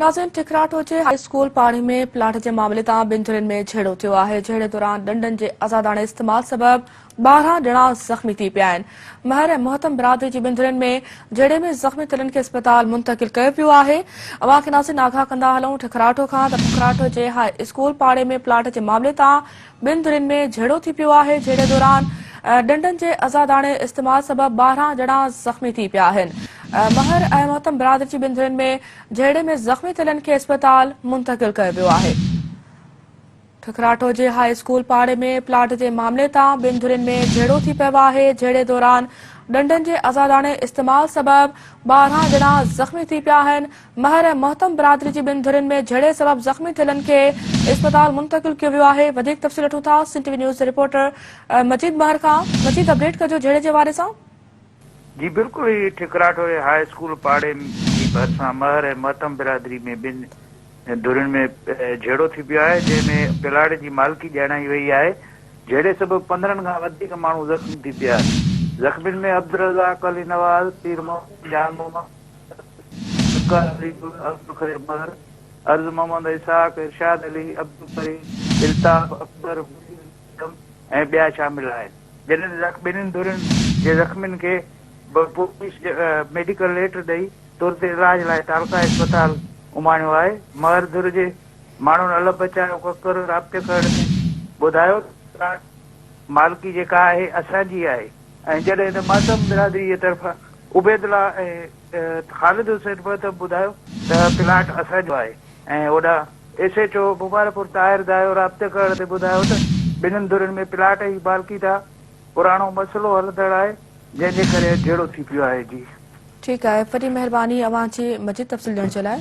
ناظرين ٺڪراٺو جي هاء اسڪول پاڙي ۾ پلاٽ جي معاملي تان ٻن ڌرين ۾ جهيڙو ٿيو آهي، جهيڙي دوران ڏنڊن جي آزاداڻي استعمال سبب 12 ڄڻا زخمي ٿي پيا آهن. مهر ۽ مهتم برادري جي ٻن ڌرين ۾ جهيڙي ۾ زخمي ٿيلن کي اسپتال منتقل ڪيو ويو آهي. اوهان کي ناظرين آگاهه ڪندا هلون ٺڪراٺو کان ته ٺڪراٺو جي هاء اسڪول پاڙي ۾ پلاٽ جي معاملي تان ٻن ڌرين ۾ جهيڙو ٿي پيو آهي، جهيڙي دوران ڏنڊن جي آزاداڻي استعمال سبب 12 ڄڻا زخمي ٿي پيا آهن. مهر ۽ مهتم برادري جي ٻن ڌرين ۾ جهيڙي ۾ زخمي ٿيلن کي اسپتال منتقل ڪيو ويو آهي. ٺڪراٺو جي هاء اسڪول پاڙي ۾ پلاٽ جي معاملي تان ٻن ڌرين ۾ جهيڙو ٿي پيو آهي، جهيڙي دوران ڏنڊن جي آزاداڻي استعمال سبب 12 ڄڻا زخمي ٿي پيا آهن، مهر ۽ مهتم برادري جي ٻن ڌرين ۾ جهيڙي سبب زخمي ٿيلن کي اسپتال منتقل ڪيو ويو آهي، وڌيڪ تفصيل وٺون ٿا سنڌ ٽي وي نيوز جي رپورٽر مجيد مهر کان، مجيد اپڊيٽ ڪجو جهيڙي جي حوالي سان. جي بلڪل هي ٺڪراٺو جي هاء اسڪول پاڙي جي ڀرسان مهر ۽ مهتم برادري ۾ ٻن ڌرين ۾ جهيڙو ٿي پيو آهي جنهن ۾ پلاٽ جي مالڪي ڄاڻائي وئي آهي جهيڙي سبب 15 کان وڌيڪ ماڻهو زخمي ٿي پيا زخمين ۾ عبدالرزاق علي نواز، پير محمد جان محمد، ذوالفقار علي گل، عبدالخير مهر، عرض محمد اسحاق، ارشاد علي، عبدالڪريم، الطاف، اڪبر، منير الاسلم ۽ ٻيا شامل آهن. جڏهن ته ٻنهين ڌرين جي زخمين کي به پوليس ميڊيڪل ليٽر ڏئي ترت علاج لاء تعلقه اسپتال اماڻيو آهي. مهر ڌر جي ماڻهن الهه بچايو ڪڪر رابطي ڪرڻ تي ٻڌايو ته پلاٽ مالڪي جيڪا آهي اسان جي آهي ۽ جڏهن ته مهتم برادري جي طرفان عبيدالله ۽ خالد حسين مهتم ٻڌايو ته پلاٽ اسان جو آهي ۽ هوڏانهن S H O Mubarakpur Tahir Dayo رابطي ڪرڻ تي ٻڌايو ته ٻنهين ڌرين ۾ پلاٽ جي مالڪي تان پراڻو مسئلو هلندڙ آهي جنهن جي ڪري جهيڙو ٿي پيو آهي جي. ٺيڪ آهي وڏي مهرباني اوهان جي مزيد تفصيل ڏيڻ جي لاء.